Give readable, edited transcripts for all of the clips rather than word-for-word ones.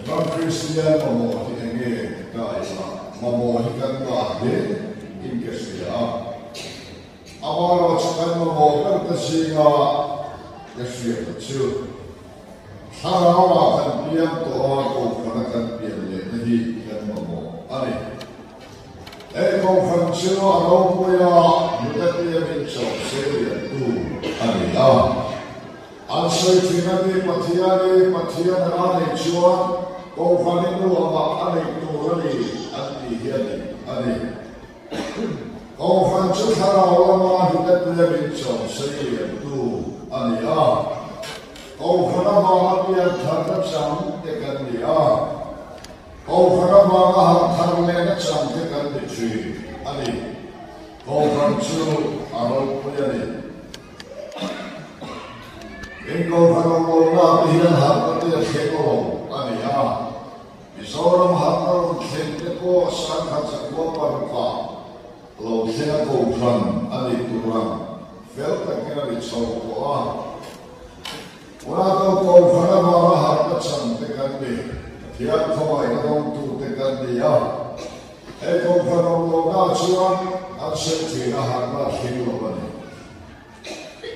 Ram Kristian mamawh hi enge ta ila mamawh hi kan ngah hle in ka hria a. Amaherawhchu kan mamawh ber te zinga ka hriatna chu Thlarauah kan piang tawh a, Kohhrana kan pian lehna hi kan mamawh a ni. Hei Kohhran chu a ropuia nute piangin chawhse liantu a ni a. An sawi thin a ni, Pathiani Pathian a nei chuan Kohhran i nuamah a neih tur a ni an tih hi a dik a ni. Kohhran chu thlarau lama hnute piangin chawhse liantu a ni a. Kohhran avanga pian tharna chang te kan ni a. Kohhran avanga harh thar leh na chang te kan ni thin a ni. Kohhran chu a ropui a ni. In kohhran awm lo na te hian harhna te a thleng lo a ni a. Mizoram harhna rawn thleng te pawh sangkhat zakua parukah lo thleng a kohhran a nih tur ang fel takin a ni chho tawh a. Unau kohhran avanga harhna chhan te kan ni, Pathian khawngaihna dawngtu te kan ni a. Hei kohhran awm lohna chuan an sawi thin a harhna a thleng lo a ni.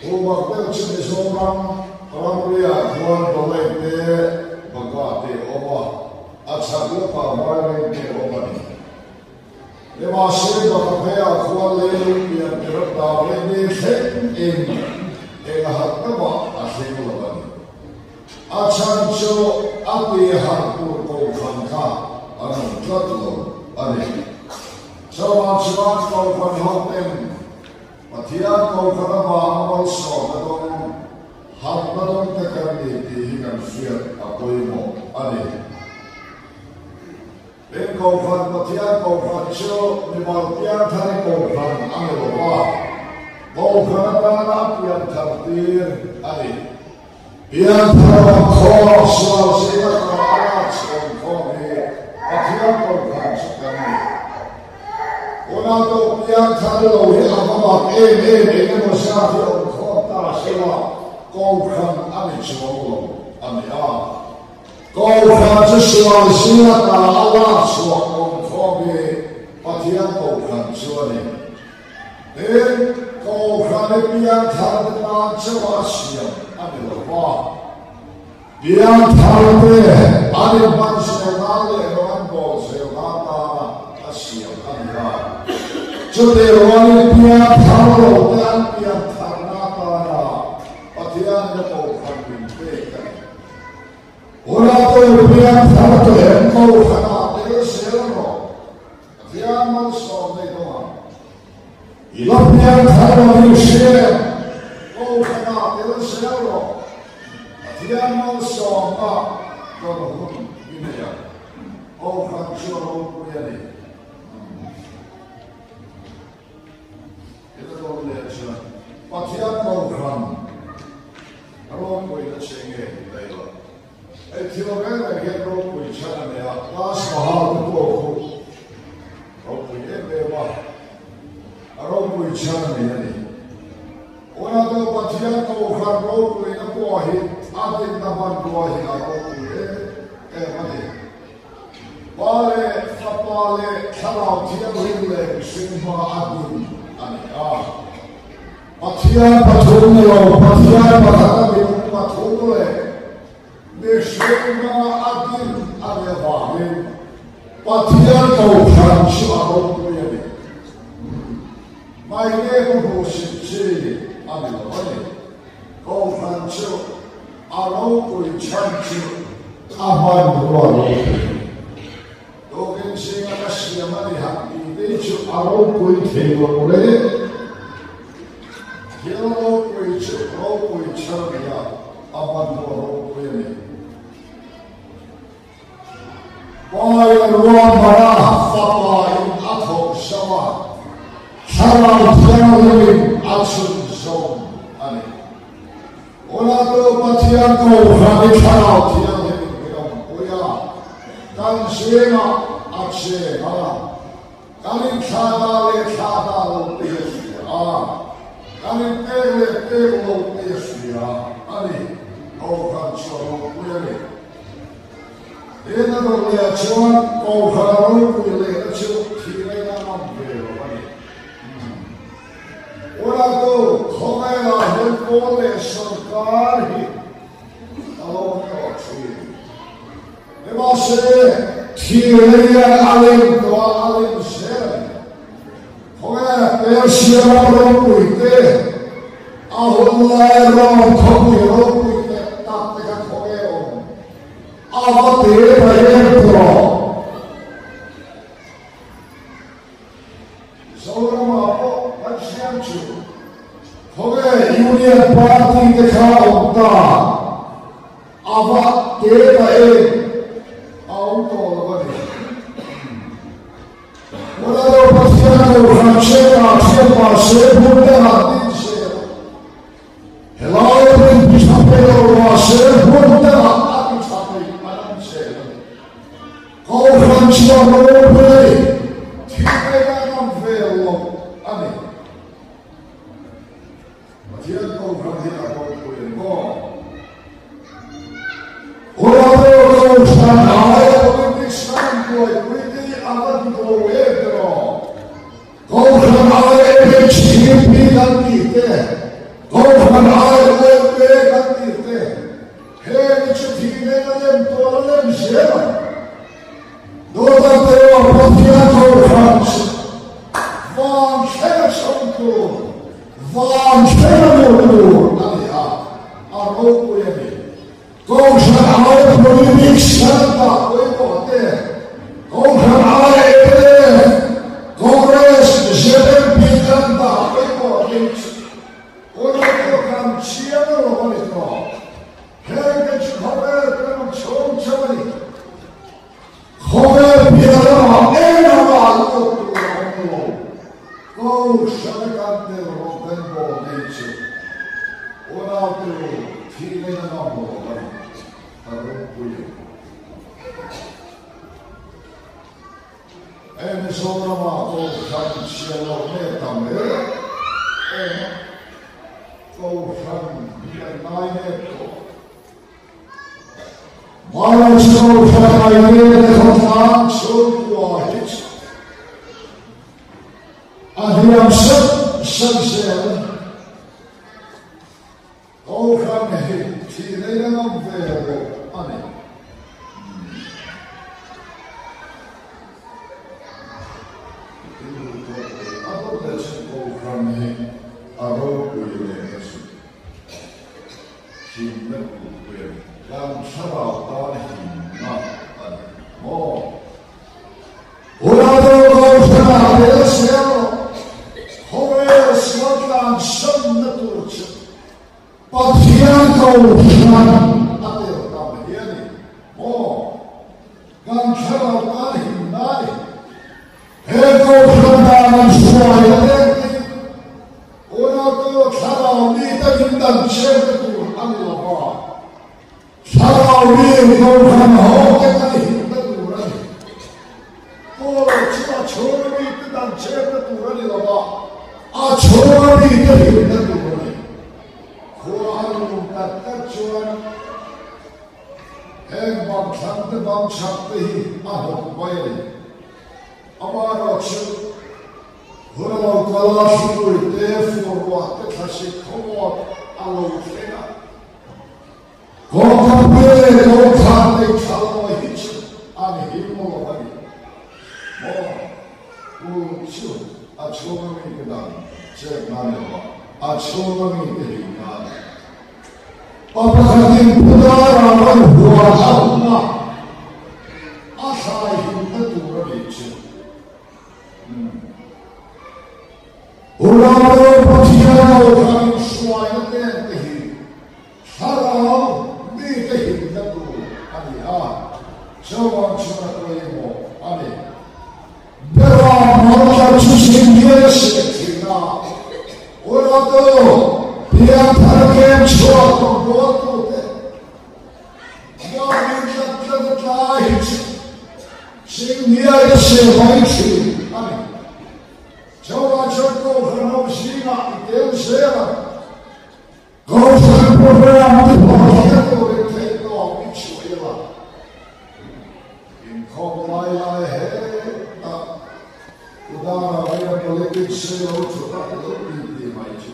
Humak deuh chu Mizoram ramriah khuan Bawlai te, Baga te a awm a, a chhak lawkah Vaireng te a awm a ni. Nimahse, baka pheiah khuan leilung pian tir a ta ve ni thleng in eng a hat deuhah a thleng lo a ni. A chhan chu a ti harh tur kohhran kha an awm tlat lo a ni. Chuvang chuan kohhran ho ten Pathian kohhran avanga malsawmna dawng, harhna dawng te kan ni tih hi kan hriat a pawimawh a ni. Eng Kohhran, Pathian Kohhran chu mimal piangthar Kohhran a ni lo va, Kohhran atana a piangthar tir a ni. Piangthar awm khawm, sual zing atanga a lak chhuah khawm hi Pathian Kohhran chu kan ni. Unau piangthar lo hi a va mak em em, eng emaw zat hi awm khawm ta sela Kohhran a ni chuang lo a ni a. Kohhran chu sual zia ta a lak chhuah awm khawm hi Pathian Kohhran chu a ni. Tin, Kohhran hi piangthar te tan chauh a siam a ni lo va. Piangthar te an inhman zel nan leh rawng an bawl zel nan tana a siam a ni a. Chutih rualin piangthar lo te an piangtharna tana Pathian in a Kohhran min pek a ni. Unau piangthar te em Kohhranah tel zel rawh. Pathian malsawm nei dawng ang. I la piangthar lo hi hriat Kohhranah tel zel rawh. Pathian malsawmna dawn hun i nei ang. Kohhran chu a ropui a ni. Heta dawn leh chuan Pathian Kohhran ropui na che nge tih daih lo. Hei thil reng reng hian ropui chhan a nei a, Taj Mahal te pawh khu ropui em em a, a ropui chhan a nei a ni. Unau Pathian Kohhran ropui na pawh hi a dinna hmanrua hi a ropui em em a ni. Pa leh Fapa leh Thlarau Thianghlim leh mihring hmanga a dun a ni a. Pathian pathum ni lo, Pathian pakhat a minung pathum leh mihring hmanga a din a nih avangin Pathian Kohhran chu a ropui a ni. Mai nge ka hmuhsit chi a ni lo a ni. Kohhran chu A ropui chhan chu a hmanrua ropui. Tukin zinga ka siam a ni han tih te chu a ropui thei lo le. Thil ropui chu ropui chhan a ni a, a hmanrua ropui a ni. Paia ruahmana Fapa in a thawk zo a, Thlarau Thianghlimin a chhun zawm a ni. Unau Pathian Kohhran i Thlarau Thianghlimin min awmpui a, kan zingah a cheng a, kan inthlahdah leh thlahdah lo te hi a hria a, kan inpek leh pek lo te hi a hria a ni. Kohhran chu a ropui a ni. dawr leh ah chuan Kohhran a ropui lehna chu thihna in a ngam ve lo a ni. Unautu, khawvelah hian pawl leh sawrkar hi a lo awm tawh thin. Nimahse, thihna hian a lem tawh a, a lem zel a ni. Khawvel Persia ram ropui te, a hun lai Rome khawpui ropui te tak te kha khawvel awm a va te ta em tawh. Zoramah pawh kan siam chu khawvel Union Party te kha awm ta a va te ta em a awm tawh lo a ni. Ronaldo Pathian Kohhran Chheta Thianpa se hmun te han din zel. Helai pawhin ti tha thei lo mahse hmun te ah a ti tha thei an awm zel a ni. Kohhran chhuah ropui a ni, thil ngaihna an awm vel lo a ni. Pathian Kohhran hi a ropui em aw? Ronaldo Kohhran aia politics an buaipui te hi a va dik lo em tiraw? Kohhran aia MHTP kan tih te, Kohhran aia UMP kan tih te, heng hi chu thih nen a lem tual a lem zel ang. Dawta teo Pathian Kohhran chu van thlenga chhawm tur, van thlenga lut tur a ni a, a ropui a ni. Kohhran aia politics kan dah pawimawh te, Kohhran aia mnf, Congress, ZMP kan dah pawimawh tih chu Unau kan chiang lo a ni tawh. Heng te chu khawvel kan awm chhung chauh a ni. Khawvel piah lamah engmah lut tur a awm lo. Kohhrana kan tel rawh kan bawl nei chu unau te u thihna in a ngam lo a ni. Ka ropui ang. Hei Mizoramah Kohhran chhia lo nge tam em em a, Kohhran hi an ngai nep tawh. March Kohhran ai nge te khawtlang chhungkua hi chu a hniam sat sat zel a ni. Kohhran hi thih neih a ngam ve lo a ni. A dawt leh chu Kohhran hi a ropui leh na chu himna kulhpui a ni. Kan thlarau tan himna a ni maw? Unau Kohhranah tel zel rawh. Khawvel sualtlan sanna tur chu Pathian Kohhran a tel tam hi a ni maw? Kan thlarau tan himna a ni. He Kohhran dan an hruai a lengin unau thlarau mite min dan chhemna tur a ni lo va. Thlarau mi Kohhran ho te kan himna tur a ni. Paul chu a chhunga mite dan chhemna tur a ni lo va, a chhunga mite himna tur a ni. Khua a lum tak tak chuan heng bang thlang te bang chhak te hi a hnawk mai a ni. Amaherawhchu hun a lo kal a, hripui te, furruah te, thlasik khawmuat a lo thleng a. Kawngkapui leh kawngkhar nei tha lo hi chu an him lo a ni maw? Pu chu a chhunga mite dan chet na ni lo a, a chhunga mite him na a ni. Pa pakhatin Pu Dara rawn hual a hun a, a thlai himna tur a nih chu. Unau Pathian lo khan inhruaina nen te hi Thlarau mite himna tur a ni a, chuvang chuan a pawimawh a ni. Beram hmawlhla chu zing hian a siam thin a, Unautu, pianthar kem chhuak rawngbawltute, Mahni tlat tlat a tlai hi chu Singhiai a siam mai thin a ni. Chuvang chuan Kohhran ho zingah i tel zel ang. Kohhran program te pawh hian turin theih tawp i chhuah ila. Pulpit sei lo thut a lo ti ti mai chu,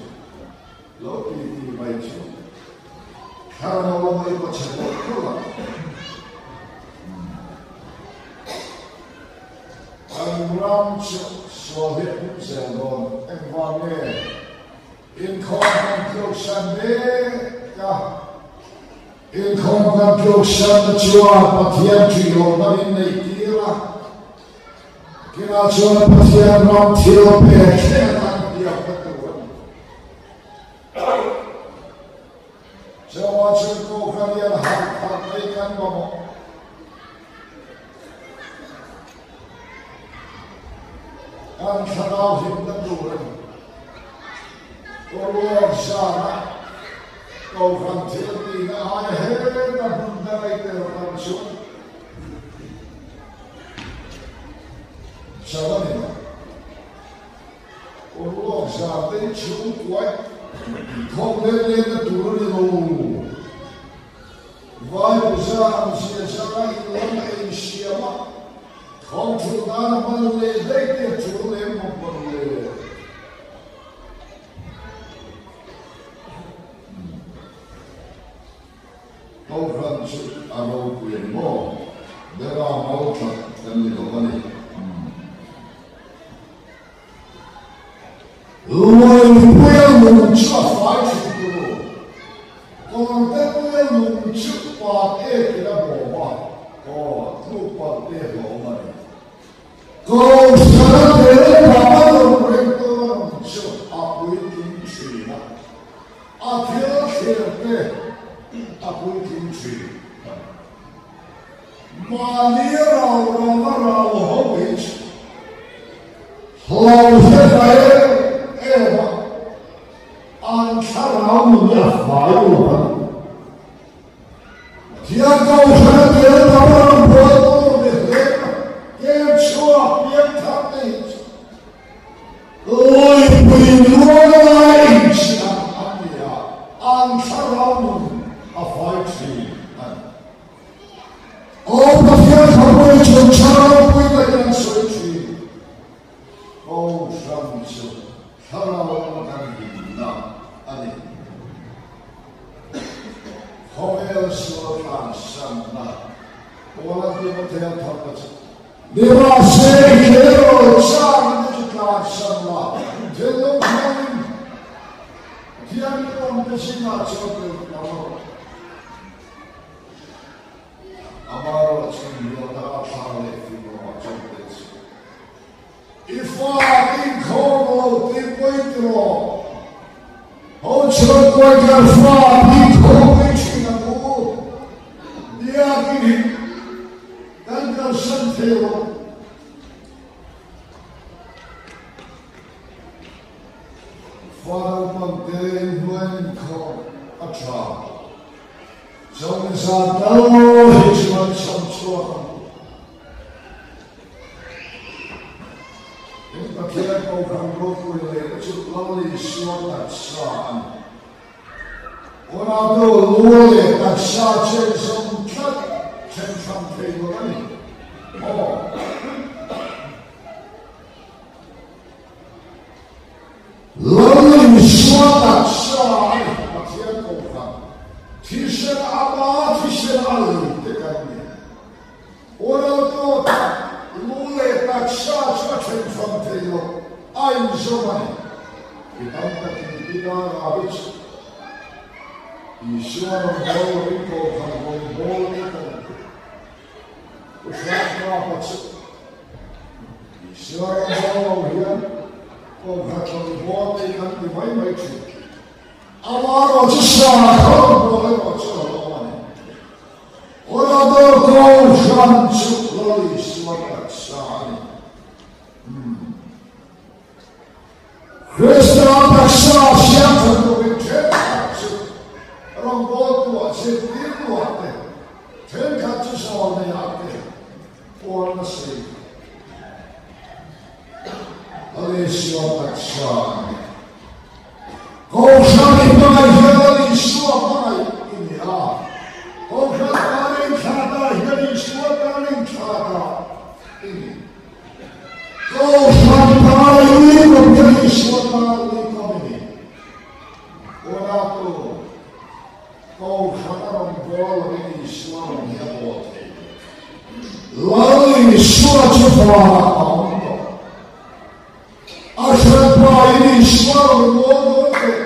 lo ti ti mai chu. Thlarau lama i pachhe tawh tawh a. Kan ram chu sual hi a pum zel dawn. Engvang nge inkhawm kan tluk san mek a? Inkhawm kan tluk san na chuan Pathian ṭih lohna min neih tir a. Kinah chuan Pathian ram thil pek thleng atan hniamna tur a ni. Chauha chu Kohhran hian harh harh mai kan mamawh. Kan thlarau hlimna tur a ni. Kawruak zana Kohhran thil tihna aia heta hmun dang ei tel tam chuan chauh a ni lo. Kawruak zan te hi chhungkuai thawk let letna tur a ni lo. Vai puza ang zia zanga in lam a insiam a, thawm thulh nan a hman leh daih te a tul lem bawk bawk le. Kohhran chu a ropui ang maw? Bera mau that kan ni lo a ni. Luipuia lung chu a fai thin tur. Kawrtepuia lung chu pat ekin a bawm a, aw, tluk palh te hlawm a ni. Kohhrana tel bang a rawn reng dawn a lung chu a puitling thin a, a thil thlir te a puitling thin a ni. Mahni rau rau a rau ho hi chu hlau hre ta em em a, an thlarau nun hi a fai lo a ni. Pathian Kohhran a tel tam a rawn buai tur ni hle a, kem chhuak piang thar te hi chu Luipui luang lai inchhiat an ni a, an thlarau nun a fai thin a ni. Aw Pathian Thapui chungchang ropui takin an sawi thin. Kohhran chu thlarau lama kan himna a ni. Khawvel sual tlansanna Paula Timothea tharna chu Nimahse i erawh changin te chu tlansan la, thinlung hianin Pathian rinawmte zingah chuan tel tam rawh. Amaherawh chu hnialna a thlang leh fing rawngah chuan tel suh. I fa inkhawm lo tih pawi ti rawh. Ho chhuan kuai kher fa inkhawm pui thin ang u. Biakin hi kan kalsan thei lo. Fa naupang te inhnuaiin inkhawm a tha. Chawngzan tal hi chuan chhan chhuak ang. In Pathian Kohhran ropui leh chu Lal Isua taksa a ni. Unautu lu leh taksa chen zawm tlat then hran thei lo a ni. Aw. Lal Isua taksa a ni, Pathian Kohhran, thisen ama thisen a lei te kan ni. Unautu tak, lu leh taksa chu a then fam thei lo, a inzawm a ni. Mi tam takin Pita Rabi chu Isua rawn bawl lovin Kohhran rawn bawl te kan ti. Pu Hriatnapa chu Isua rawn bawl lo hian Kohhran rawn bawl te hi kan ti mai mai thin. Amaherawh chu sakhaw rawn bawl erawh chu a lawm a ni. Orador Kohhran chu Lal Isua taksa a ni. Umm. Krista taksa siam that turin thenkhat chu rawngbawltuah zirtirtuah te, thenkhat chu zawlneiah te puan a sei. Lal Isua taksa a ni. Kohhran i hmangaih hian Lal Isua hmangaih i ni a. Kohhran tan a inthlahdah hian Isua tan a inthlahdah i ni. Kohhran tan a ui kawp hian. pawhin Isua rawn hi a bawl thei lo. Lal Isua chu vanah a awm tawh. A hranpa in Isua rawn bawl dawn teh.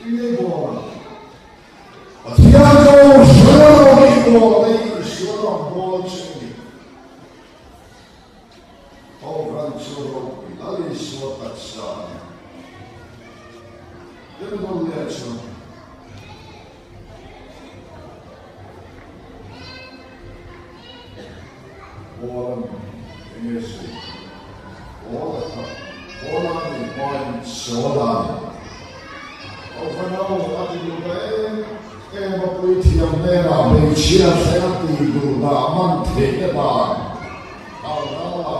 Tinge bawl a? Pathian ko hre lo i bawl te Isua rawn bawl che a ni. Kohhran chu ropui Lal Isua taksa a ni. Temple leh chuan. Paul-a'n eng nge sawi? Paul-a kha Paul-a a nih hmain Saul-a a ni. Kohhran ho a ti duh ta em em a, puithiam hnenah hmeichhia thleng a tih duh dah man theihna dan a ral a.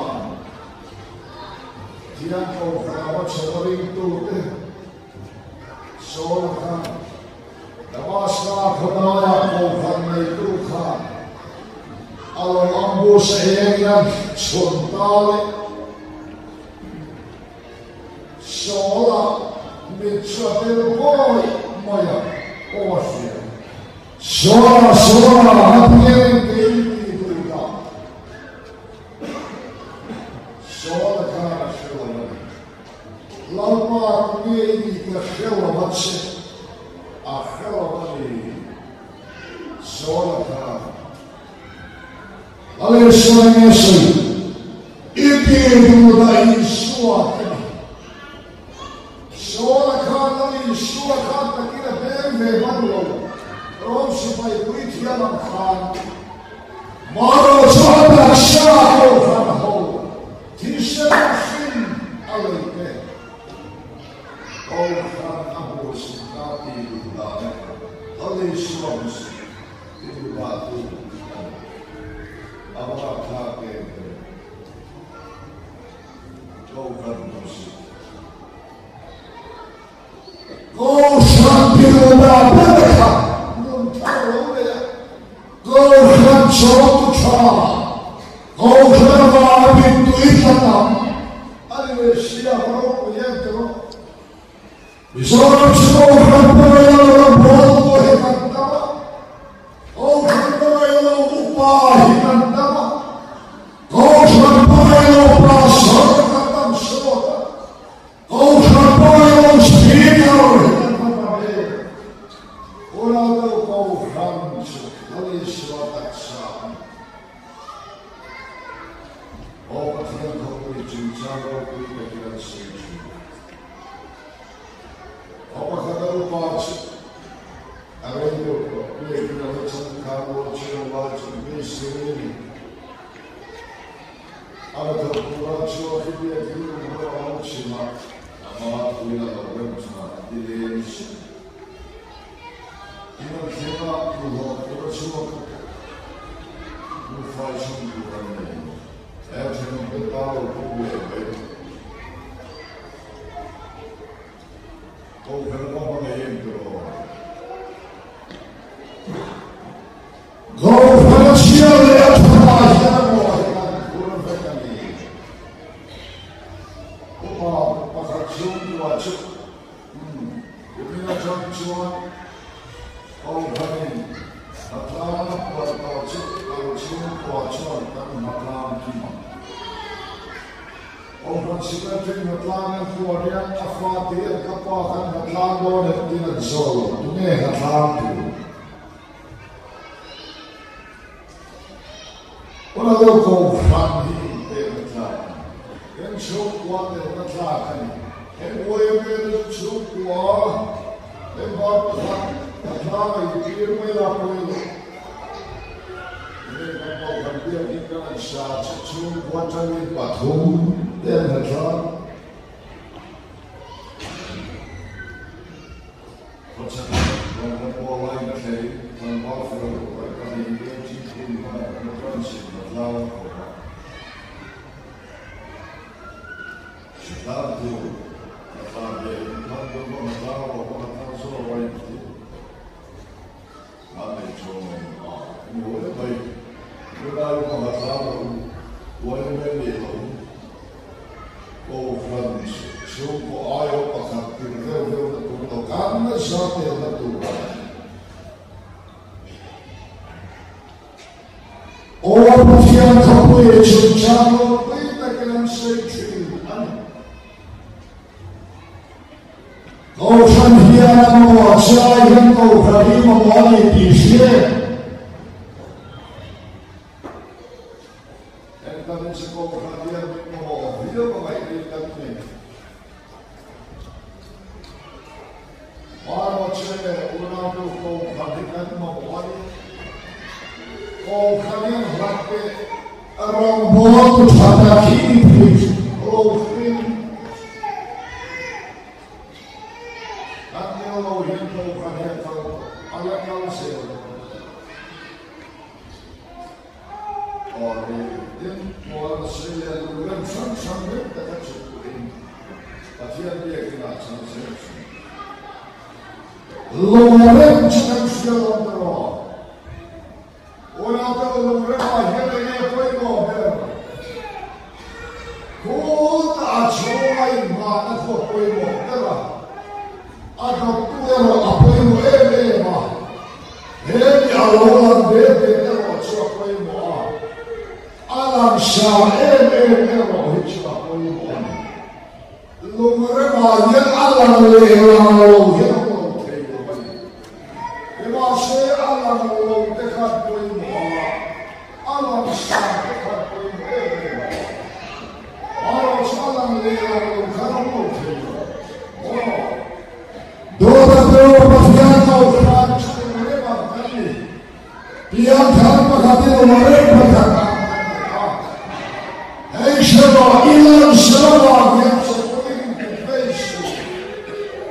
Pathian Kohhran a va chho a ringtute Saul-a kha Damaska khawlaiah kohhran neitu khan a lo ambush eng in a chhun ta le. Saul-a mit chu a tel bawi mai a, aw a hria. Saul-a, Saul-a, Pathianin kei i tih duh dah. Saul-a khan a hre lo a ni. Lalpa tunge i nih ka hre lo a che, a hre lo a ni. Saul-a khan a leh sawi nge sawi, I tir duh dah Isua ka ni. Saul-a khan Lal Isua khan takin a veng ve hman lo, Rom sipai puithiam ang khan Maro chu a taksa kohhran ho Thisen hrin a lei te Kohhran a hmuhsit ta ti duh dan emaw Lal Isua hmuhsit ti duh dah tu a ni. A va rapthlak em em. Kohhran hmuhsit. Kohhran ti duh dah ber kha nun thar lo nei a. Kohhran chawtu tha, Kohhran avanga mittui tla tam a ni leh si a, va ropui em te rawh. Mizoram chu Kohhran pawh ilo ram bawl pawh hi kan tam a, Kohhran pawh ilo upa hi kan tam a, Kohhran pawh ilo pastor kan tam sawt a, Kohhran pawh ilo speaker hi kan va tam em. Unau Kohhran chu Lal Isua taksa a ni. Aw Pathian khawpui chungchang ropui takin an sawi thin. Aw pakhat a upa chu a rei deuh tawh, biakin a la changkang rual chu lai chu beisei a ni. A la thawk tura chhuak hi biakin lung rawh a lo chim a, amah thuin a lo rem tha ti leng suh. In an thleng a, duhhlawh tura chhuak nu fai chhung tur an nei lo. He thenawm te ta lo puk leh mai. Kohhran a hmangaih em tiraw? Kohhran a chhia leh a tha hian a mawh hi kan phur vek a ni. Upa pakhat chhungkua chu Kumin atang chuan Kohhranin Hnatlang a puan tawh chu kan chhungkua chuan kan hnatlang kim ang. Kohhran Secretary hnatlang an puan hian a fa ti an ka pa khan hnatlang dawn em tiin an zawh lo, tunge hnatlang tur? Huna lo Kohhran hi inpekna tlak a ni. Kan chhungkua telna tlak a ni. Heng YMA te chu chhungkua member pakhat hnatlang a intir mai la pawi lo. Heng kan Kohhran biakin kan an sa chu chhungkua tangin pathum te an hnatlang. Kohhran chhungkaw aiawh pakhat tir deuh deuhna tur lo kan nasa telna tur a ni. sar ropui takin an sawi thin a ni. Kohhran hian a mamawh chai hian Kohhran hi mamawh a ni tih hria em? Engkanin se Kohhran hian min mamawh viau a ngaih ni kan nei. Hmairawhche unautu Kohhran hi kan mamawh a ni. Kohhran hian hlat teh rawngbawl tu tha tak hi ni thei lo hrim. Kan nel lo hian Kohhran hi a kal a la kal zel dawn. Aw le, tin, Paula sawi leh lungrem hrang hrang reng taka chhukpuiin Pathian biakinah chhan zel thin. Lungrem chu kan hria lo erawh unaute lungremah hian eng nge pawimawh ber? Khutah a chhunga inhmahna chu a pawimawh ber a, a dawttu erawh a pawimawh em em a. He mi a lo lang ve ve erawh chu a pawimawh a, a lang sa em em erawh hi chu a pawimawh a ni. Lungremah hian a lang leh lang lo hi a awm lo thei lo a ni. Nimahse a lang lo te khan pawimawh a, a lang sa te khan pawimawh em em a. Erawh chu a lang leh lang lo khan a awm lo thei lo. Aw. Dawta pawh Pathian Kohhran chhung reng ang kan ni. Piangthar pakhatin awm reng pakhat ang kan ni a. Hei hre rawh, i lan hre vang hian chawpawlin in pe phei suh.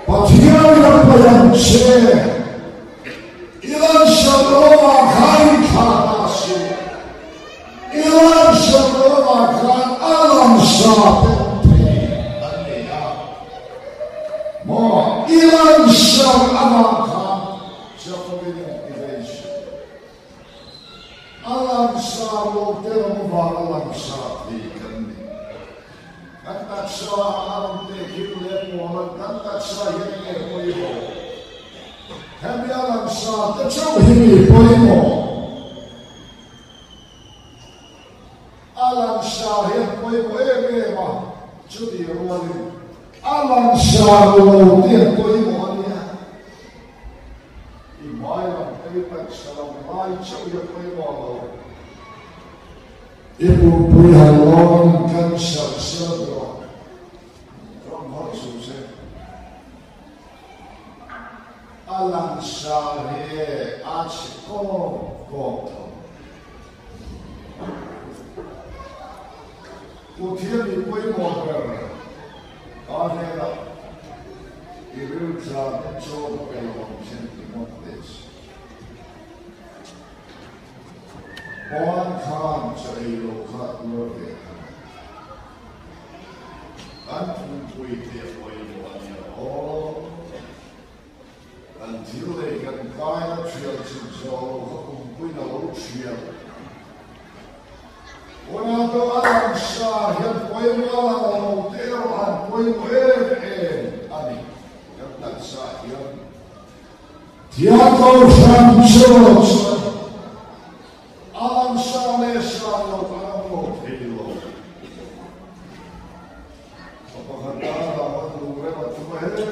Pathian in a paih ang che. I lan hre lo vang khan in thlah ta suh. I lan hre lo vang khan a lang sa te awm thei an ni a. Maw i lan hrang avang khan Jacobin an ti vei suh. A langsar lo te ram vang a langsar thei kan ni. Kan taksa a rawn tehkhin leh pawl an kan taksa hian enge pawimawh? Hemi a langsar te chauh hi mi pawimawh. A langsar hian pawimawh em em a, chuti rualin a langsar lo te an pawimawh a nia. I hmai lam phei taksa lam lai chauh hi a pawimawh lo. I pumpui han lawngin cancer sel rawh, ram hawt suh se. A langsar hi a chhe kawk kawk tho. Pathian i pawimawh ber ka hnenah i riltla te chaw ka pe lo ang che ti ngawt teh se. Pawn khan chaw ei lo kha tuar ve kha ni. Kan pumpui te a pawimawh a nia aw. Kan thil leh kan kaina thial chin zawh lo kha kumpuiin a lo thial. Unau a lang sa hian pawimawh a lang lo te erawh han pawimawh em em a ni. Kan taksa hian Thianglo hran chu chuan a lang sa leh sa lo a lang lo thei lo. Pa pakhat tan ah an lung rem a tum a hetah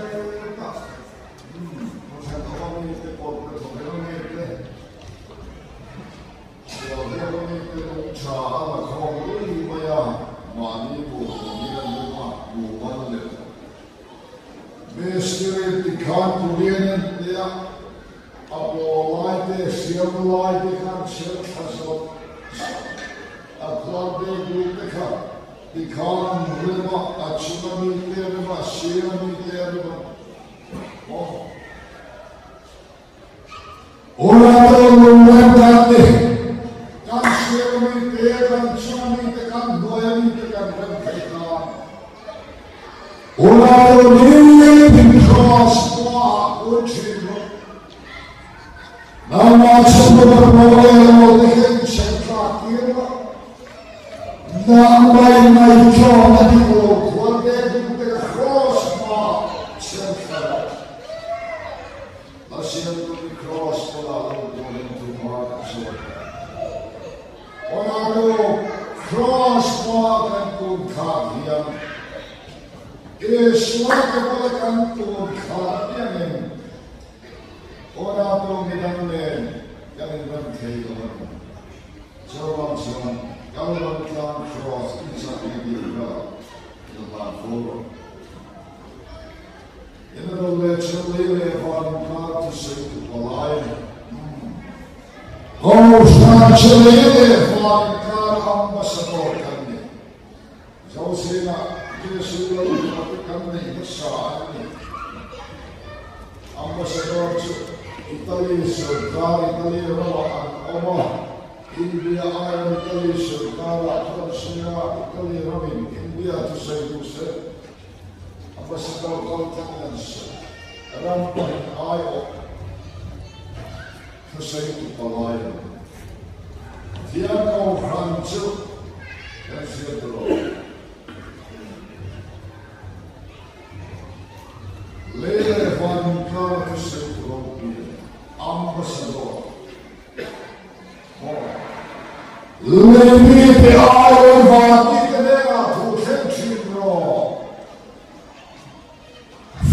khawthlen awm a mi te kawt te thawk eng a mi te sual hian a mi te lung tha a la khawm lui mai a mahni buh awmin an lung a buh man leh Mistiri tikhan Korean an tia a pawl lai te siam lai te khan chhiar thla zawt zawt a khual bel duh te kha Tikhan an rem a, a chung a mi te a rem a, a sir a mi te a rem a. Aw. Urato lungrem kan ni. Kan sir a mi te, kan chung a mi te, kan hnuai a mi te kan rem thei ta. Urato ni cross hmaah kun thin rawh. Nangmah chhungkaw pawh leh lo te hian chhen thlak tir rawh. Nang mai mai chuan a dik lo khual ve ding te ka cross hma chhiar thla rawh. A siam tu i cross bulah lo turin thu hma ka sawi. Aw nau cross hma. tun khar hian Isua te bula kan tun khar apiangin Unau midang nen kan inrem thei lo a ni. Chuvang chuan Kalvan tlang Cross in chakna bik velah in hlan fo rawh. In rawn leh chhun lei leh van inkar thusawi tu palai a ni. Kohhran chhe lei leh van inkar ambassador kan ni. Zosena Jesu lo hna te kan neih hmasa an ni. Ambassador chu Italy sawrkar Italy ramah an awm a, India aiin Italy sawrkarah chuan sawi a, Italy ramin India thusawi duh se Ambassador kal tlangin an sawi. Ram pahnih aiawh Thusawi tu palai a ni. Pathian Kohhran chu kan hriat tur a awm. Lei leh van inkara thusawi tu ropui a ni. Ambassador. Maw? Lei mite aiawh van mite hnenah thu thleng thin rawh.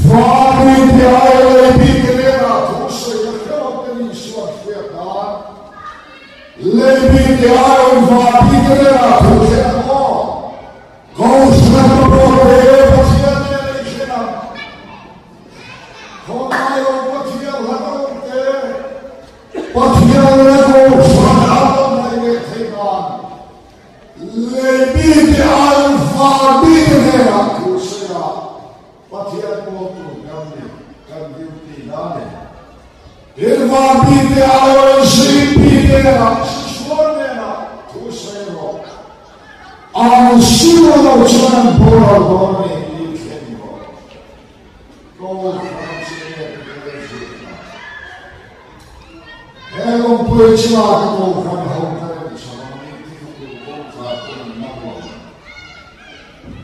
Vanui te aia lei bik hnenah thu sawi ka hreuh ang te ni suan hriat nan lei bik te aia van bik hnenah thu thlen ang aw. Kohhran mamawh ve Pathian nen ei thlen ang. Khawngai lo Pathian hlat a awm te Pathian leh Kohhran an lo hnaih leh theih nan Lei mite aiin van mite hnenah thu sawi a, Pathian pawl tur kan ni, kan duty na ni. Tin, van mite aiin zing mite hnenah Isual hnenah thu sawi rawh. An sil lo chuan an boral dawn a ni tih thlen rawh. Kohhran chu nge ka lo zir ta? He lawmpui chungah ka kohhran ho ka rem chho ang ni tih ka tur kawngkhar pawn an mang lo.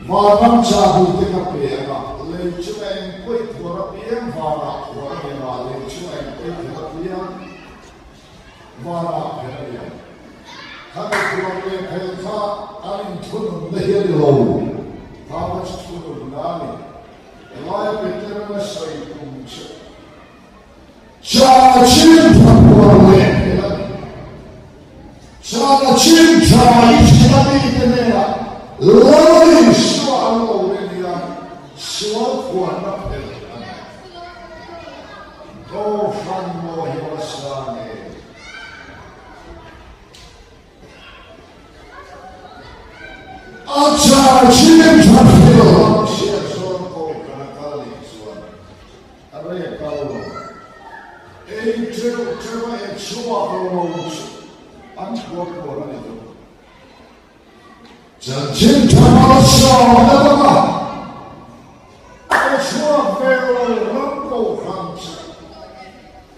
Vanram chahbi te ka pe ang a, lei chunga eng pawi phuar apiang vanah phuar a ni ang a, lei chunga eng pawi phuar apiang vanah pher a ni ang. Khami phuar leh phel kha an inthununna hi a ni lo, kha kha chu thununna a ni. Helai Peter na sawi tum chu Chana chin tha puar leh phel a ni. Chana chin tha i thil a mite hnenah Lal Isua an lo rin hian sual phuarna phel a ni. Kohhran maw hi va sa nge? A char chin tha thil lam chhiat zawn ko kan a kal nih chuan a rei a kal lo. Ei teuh teuh a e chhuak lo chu an phuar phuar a ni dawn. Chanchin tha malsawm a dawng a, e chhuak ve lo ram kohhran chu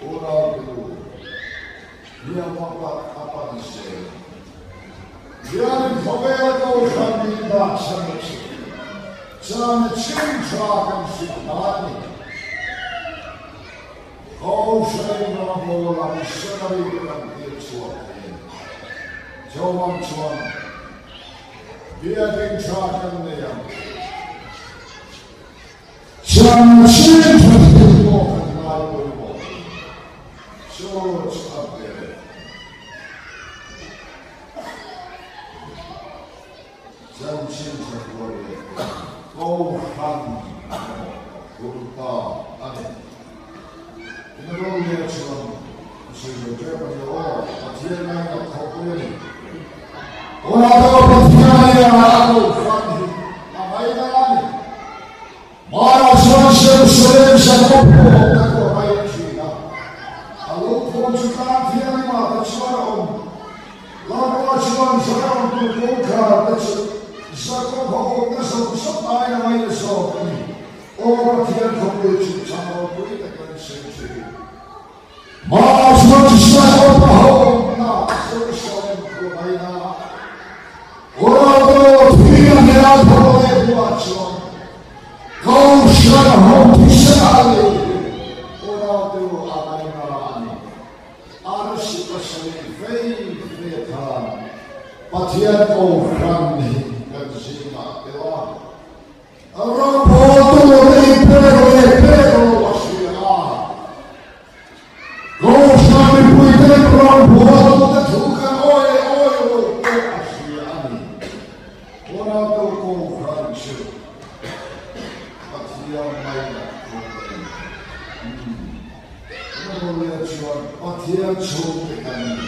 unau te u. Hliamapa a pan zel. Hianin khawvela kohhran min dah chhan a chu chana chin tha kan hrilh ta a ni. Kohhran rawngbawla missionary te kan tir chhuak thei a ni. Chuvang chuan biakin tha kan nei ang. Chanchin tha thil pawh kan ngai pawimawh lo. Chu chu a ber. Chanchin tha huar leh Kohhran emaw phur ta a ni. Ina rorel chuan a sawi lo tep a ni aw, Pathian ngainat khawpui a ni. Tunah pawh Pathian hian a Kohhran hi a ngaina a ni. Hmanah chuan Jerusalem Jakob pawh ka tuah mai thin a, a lo phum chu tlang thianghlimah te chuan a awm. Lalpa chuan Zion tur kawngkhar te chu Jakob a awmna zawng zawng aiin a ngaina zawk a ni. Aw Pathian khawpui chu chang ropui tak an sawi thin. Hmanah chuan Jakob a ho awmna Jerusalem khua ngaina a. Ronaldo thi a hmel tho leh buah chuan Kohhran ho thisen a lei hi Ronaldo a ngaina a ni. Arsi pasarih vei ve khan Pathian Kohhran hi kan zingah. Rawngbawltu inpek leh pek lo a hria a. Kohhran mipuiten rawngbawltute thu kan awi leh awi lo pawh a hria a ni. Unautu Kohhran chu Pathian ngainat khawp a ni. Tunah chuan Pathian chhungte kan ni.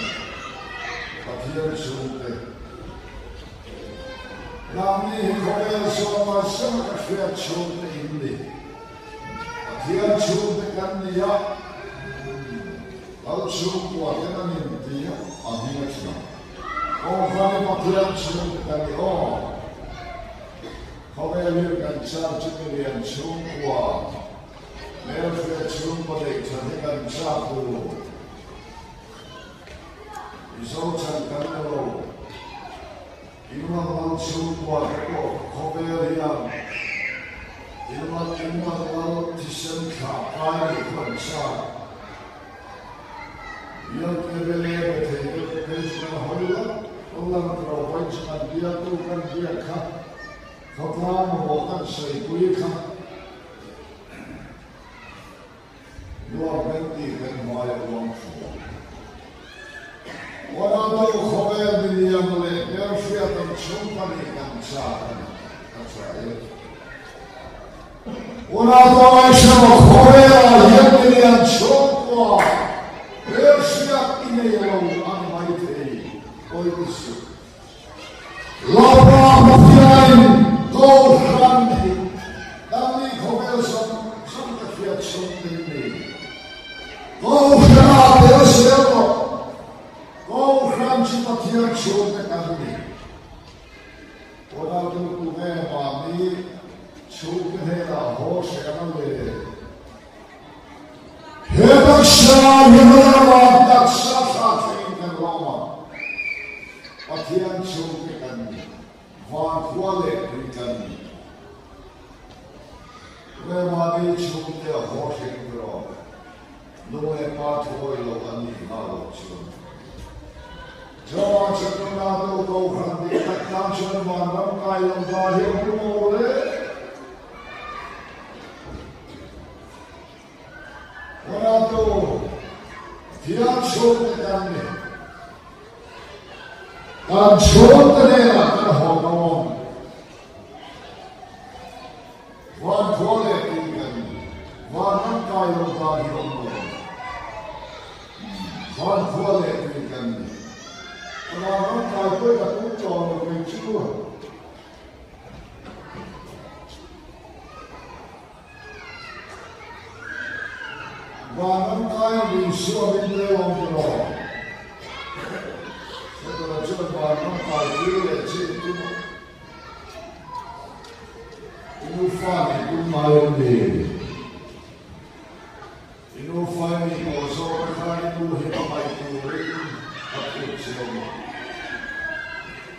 Pathian chhungte. Nangni hi khawvel zawng zawng ka hriat chhungte in ni. Pathian chhungte kan ni a, Lal chhungkua ten an inti a, a hming a thiam. Kawngkhar hi Pathian chhungte kan ni aw. Khawvel hi kan chak chu milian chhungkua, hmelhriat chhungkua neih that hi kan chak tur. Mizo chan kan la lo. Inlan lal chhungkua te pawh khawvel hian inlan inlan lal thisen thlah kai leh khuan chak. Bialte bele be thei deuh te phei chu kan hawi lap lang tawh lo hawi chu kan bialtu kan biak kha khawtlang mamawh kan sawipui kha. Nuam kan tih kan hmai a uang thin. Ronaldo khawvel milian leh hmelhriat an chhungkua nih kan chak a ni, a tha e. Ronaldo Aishamo khawvelah hian milian chhungkua hmelhriat i nei lo a ni maithei, pawi ti suh. Lapa Pathianin Kohhran hi Dami khawvel zawng zawng ka hriat chhung ding ni. Kohhranah tel zel rawh. Kohhran chu Pathian chhungte kan ni. Unautu tunge mahni chhungte hnenah haw hrehna le? He taksa hi ram ah taksa thla thleng kan rawm a, Pathian chhungte kan ni, van khua leh tui kan ni. Remani chhungte a haw thleng ber awm e, nu leh pa thuawi lo an nih nghal loh chuan. Chawah chakna tu Kohhran dik tak tan chuan vanram kai lo dah hi a hmu lo le. Ronaldo Pathian chhungte kan ni. Kan chhungte hnenah kan haw dawn. Van khua leh tui kan ni. Van ram kai lo dan hi awm lo. Van khua leh tui kan ni. Van ram kai pawh ka tum tawh lo kei chu. Vanram kai Isua min leu ang ti rawh. Setana chuan vanram kai tir leh chi tum a. I nufa nih tum ngai em ni? I nufa i nih tawh zawk te khan i nu hi hmangaih turin ka phut che awm a.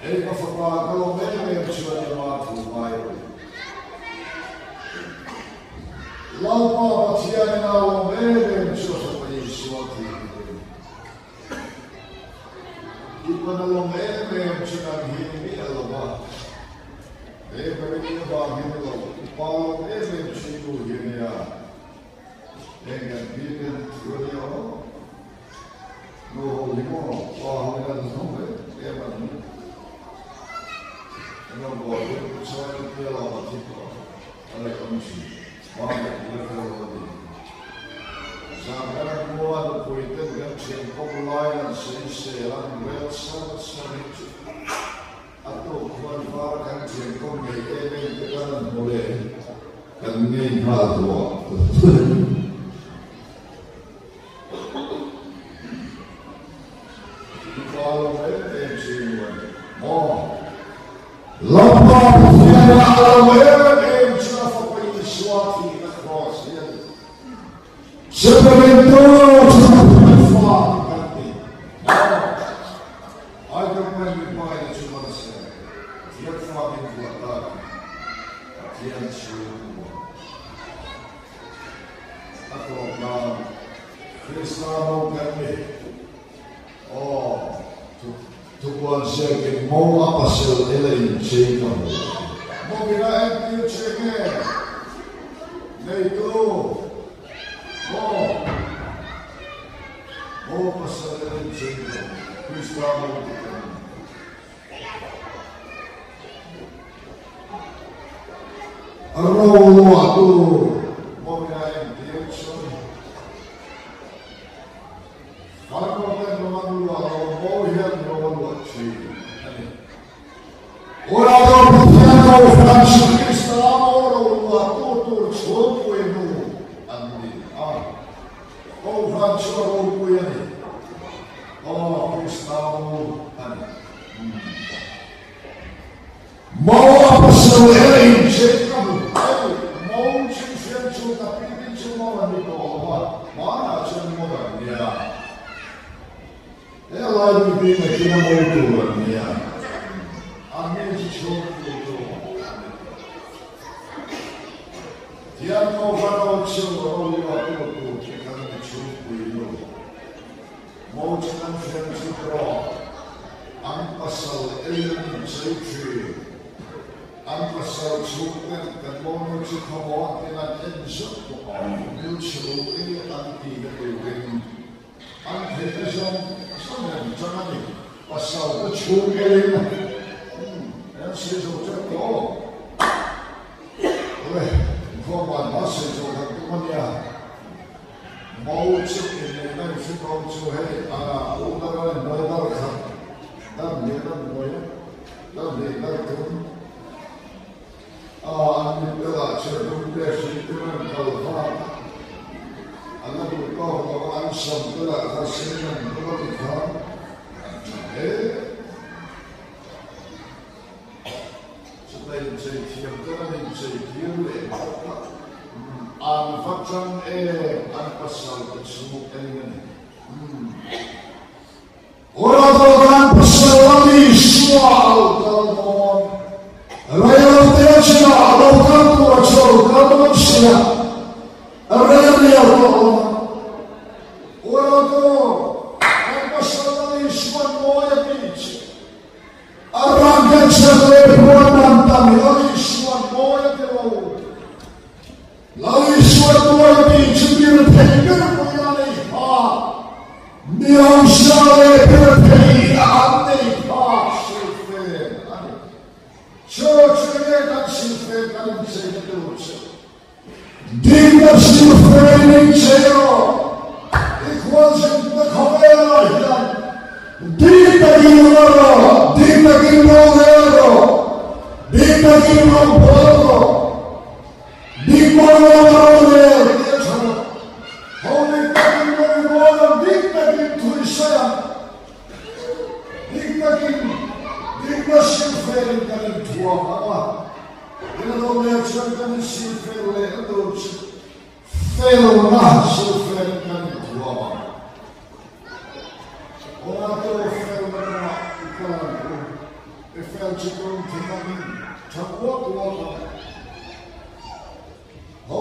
Hei ka fapa ka lawm em em chuan i ma thu ngai rawh. Lalpa Pathianin a lawm em em chu a fapa Isua thih turin. I pan a lawm em em chu nang hi ni miah lo va, he Mary avang hi ni lo, i pa lawm em em chu i nu hi a nia. Heng kan pi ten thu a nia aw. Nu ho hi maw, pa ho hi an hnawm em em an ni. An rawn buai deuh te chuan an tia lo a thi tawh a la awm thin. Pa leh pu la fel lo a ni. Zan kan an hmu a, nupui ten kan thian kawp lai an sawi sel an rel sar sar hi chu a tuk khuan var kan thian kawp ngei em em te kan an hmu leh kan ngei nghal duah. Lalpa Pathian a lo em em chu a fapa Isua thihna kraws hi a ni. Separate chu Pathian fa ti kan ni. Maw? Ai kan hmai mipa in a chu man a siam. Pathian fa min vuah ta khi Pathian chhungkua. A tawp nan Krista mo kan ni. Aw, thupuan ziakin mo a pasel ela inchei ka hmu a ti. Mawina entir che nge neitu maw maw pasal en che lo Krista maw ti kan ni. A ro luahtu mawina entir chuan Farnu ten ro an luah lo maw hian ro a luah thin a ni. Unau Pathian Kohhran chu Krista maw ro luahtu tur chhungpui nu an ni a. Kohhran chu a ropui a ni. Aw, Krista maw a ni. Maw a pasal ela inchei ka hmu. Hei, maw chhimhriam chu ka pi te chu maw an ni tawh lo a, hmanah chuan maw an nia. He lai mi pi nakin a mawi tur an nia. An mi chu chhung tu tu an ni tawh. Thian Kohhran aw chu ro lua tu tur khi kan ni chhungpui nu. Maw chu kan hriam chu rawh. An pasal ei an inchei thin. An pasal chhungten kan mawnu chu khawmaw an tin an en zauh bawk a. Mil chhelo ei atan ti na turin an theihna zawng zawng em chang a ni. Pasal te chhung elin an sei zo teuh tawh. Awle, inkhawm an hma sei zo kan tum a nia. Mo chu inneihna in hre dawn chu hei a u dar a inbuai dar khat dar hnih an inbuai a, dar hnih dar thum a an mit belah chuan dum te hri te an kal vak a, an la duh tawk lo a, an sam te lah kha sen an tum a ti khan an tha hle. Chuta inchei thiam ten an inchei tir leh bawk a, an va tang em an pasal te chu eng a ni. Ora dawhkan pasal a mi sua a lo kal dawn, reilote a chinah a lo kal tur a chu a lo kal dawn sia, a rei a riau tawh lo ang. Ora dawhkan pasal a mi suan mawi a tih chu. A rangkachak leh puan man tam hi Lal Isuan mawi a ti lo. Lal Isuan mawi a tih chu mi rethei ber pui a nei pha. Mi hausa leh ber thei ina an nei pha silfen a ni. Church enge kan silfen kan incheina tur chu? Dikna silfen inchei rawh. I khualzinna khawvelah hian dik takin la rawh, dik takin rorel rawh, dik takin rawngbâwl rawh, dik pawn lo rorel tih a tha lo. Ho dik takin rawngbâwl ang, dik takin thui sawi ang, dik takin dikna silfelin kan inthuam ang a. Rinawmleh chuan kan insil fel leh na tur chu felna sil felin kan inthuam ang. Aw felna kawngah i kal ang u, i fel chu tum thin angin tha uak uak ang. Ho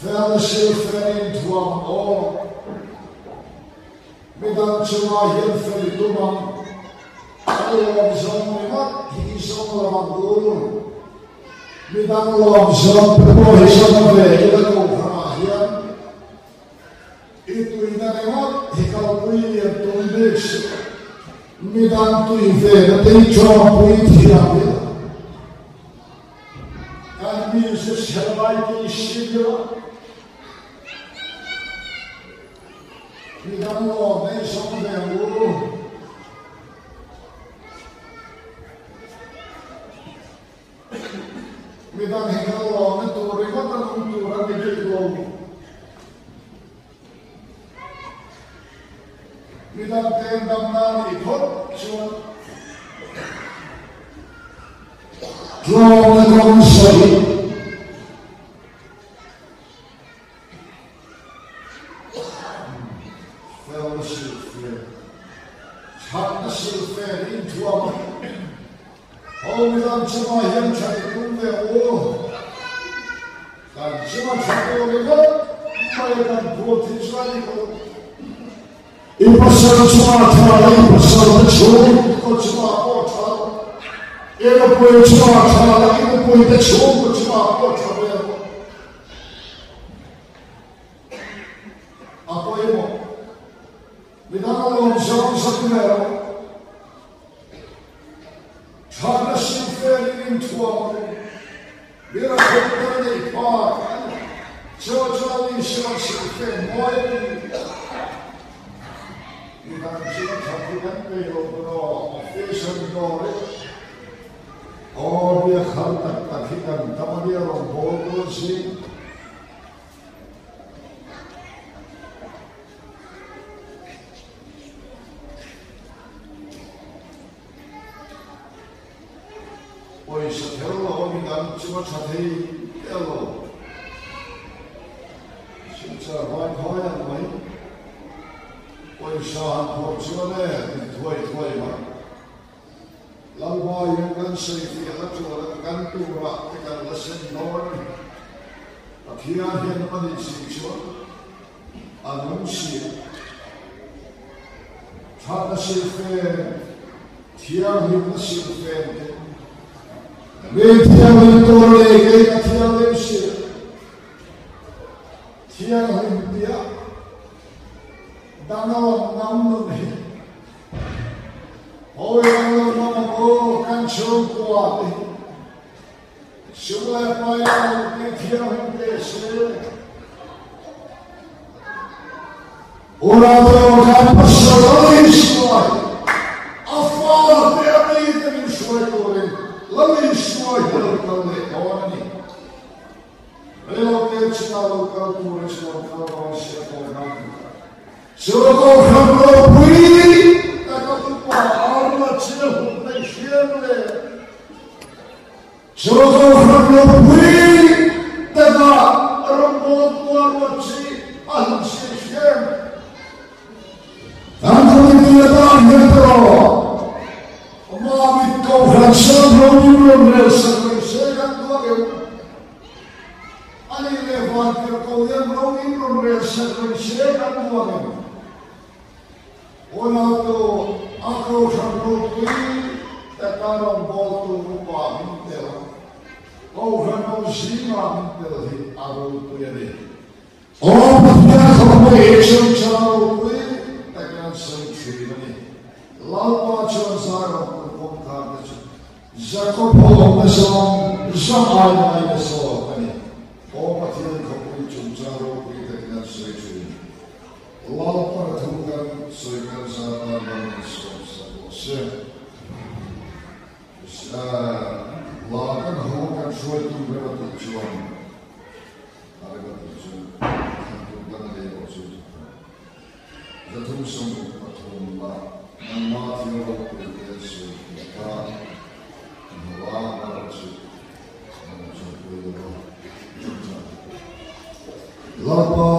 felna sil felin inthuam ang aw. Midang chungah hian fel i tum ang. Ka lawm zawng ringawt hi i zawng lo ang u. Midang lawm zawng te pawh hi zawng ve ila kohhranah hian i tuina ringawt hi kalpui lian tum bik suh. Midang tui ve na te hi tawngpui thiam ila. Kan mi zu chhelai te i sim ila. Midang lawm ei zawng ve ang u. Midang hi kan lawmna tur ringawt a nung tur a ni bik lo. Midang ten damna a nih phawt chuan tlawmna kawng sawi. Felna silhfen, thatna silhfen inthuam a ho midang chungah hian that i tum ve u. Kan chunga tha tur ringawt mai kan phur thin chuan i kawh. I pasal chungah tha la, i pasal te chhung kaw chungah pawh tha lo. I nupui chungah tha la, i nupuite chhungkaw chungah pawh tha ve rawh. A pawimawh. Midang a lawm zawng zawng ve rawh. Thatna silfen in inthuam rawh. Mira thawkter nei phak a ni. Chaw chuan Isua silfen mawi a ni. Midang chu a that hi kan pe lo pawn aw, office an dawr e. Aw biak har tak tak hi kan tam a nia rawngbâwl dawn si. Pawisa kher lo a midang chu a tha thei der lo. Silchar vai phai ang mai. Pawisa han phawrh chuan e dik thuai thuai mai. Lalpa hian kan sawifiah la ṭual a, kan turah te kan la sen dawn a ni. Pathian hian a nih si chuan a nung si a. Thatna silfen, thianghlimna silfen te, mi thianghlim tur leh kei ka thianghlim si a, thianghlim tia dangawm ngam nun hi Hawi ang lo ngam ang aw kan chhungkua te hi. Sum leh pai lo ti thianghlim teh se. Unau te aw kan pasal lo inhruai a fa te a mi te min hruai turin lo inhruai hi a lo kal leh dawn a ni. Reilo te chungah lo kal turin chuan kal dawn se a tawi nan. Sorkar ropui taka upa arna chil hun nei hriam le Sorkar ropui taka rawngbâwl tuar chi a hlut si hriam. Kan committee atan hian erawh Mamit Kohhran Sang Ropui rawn rel sak mai se kan duak em? A nih leh vantirhkoh hian ro in rawn rel sak reng se kan duak em? Unautu a kohhran ropui taka rawngbawltu upa min tel a, kohhran ho zingah min tel hi a ropui a ni. Aw Pathian khawpui hi chungchang ropui takin an sawi thin a ni. Lalpa chuan zai rawng kawngkhar te chu Jakob ho awmna zawng zawng ai mai na zawk a ni. Aw Pathian khawpui chungchang ropui takin an sawi thin. Lalpa thu kan sawi kan zar tan ram in sawm sak rawh se. La kan ho kan hruaitu rem a tih chuan a rem a tih chu thlan tur dang a nei rawh chu. 363 la nangma thil ropui te an sawi tih kha i hmu a, amaherawh chu nang chuan pawi lo va chungchang Lalpa,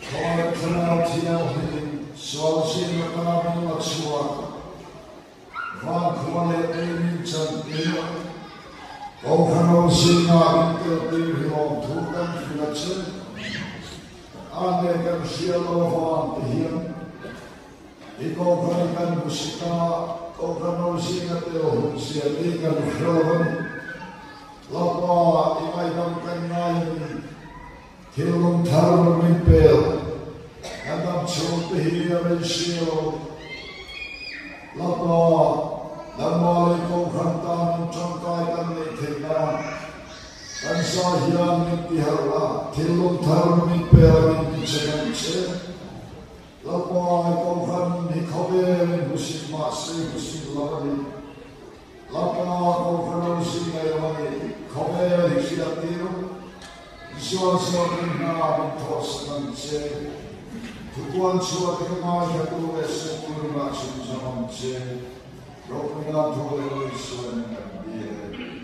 Khawngaih Thlarau Thianghlim sual zinga ka min la chhuak, Vankhua leh ei min chantir a, Kohhranho zingah min teltir hi lawmthu kan hrilh a che. A ne kan hria lo avang te hian i Kohhran kan hmusit a, Kohhranho zinga tel hun zia ni kan hre lo a ni. Lalpa, i ngaihdam kan ngai a ni. Thil lung thar min pel, kan dam chhung te hi a rei si lo. Lalpa, nangmah lei Kohhran tan min tangkai kan neih theih nan kan za hian min ti harh la, thil lung thar min pel angin ti che kan che. Lalpa, i Kohhran hi khawvel in hmusit mah se hmusit lo a ni. Lalpa Kohhran lo zing ai lo a ni. Khawvel hi hriattir Isuan zawkin hna min thawhsak ang che. Thupuan chhuah te ka ngaithla tu leh sikul ringah chhunzawm ang che. Ropuina thu leh lo Isuan in kan dil e.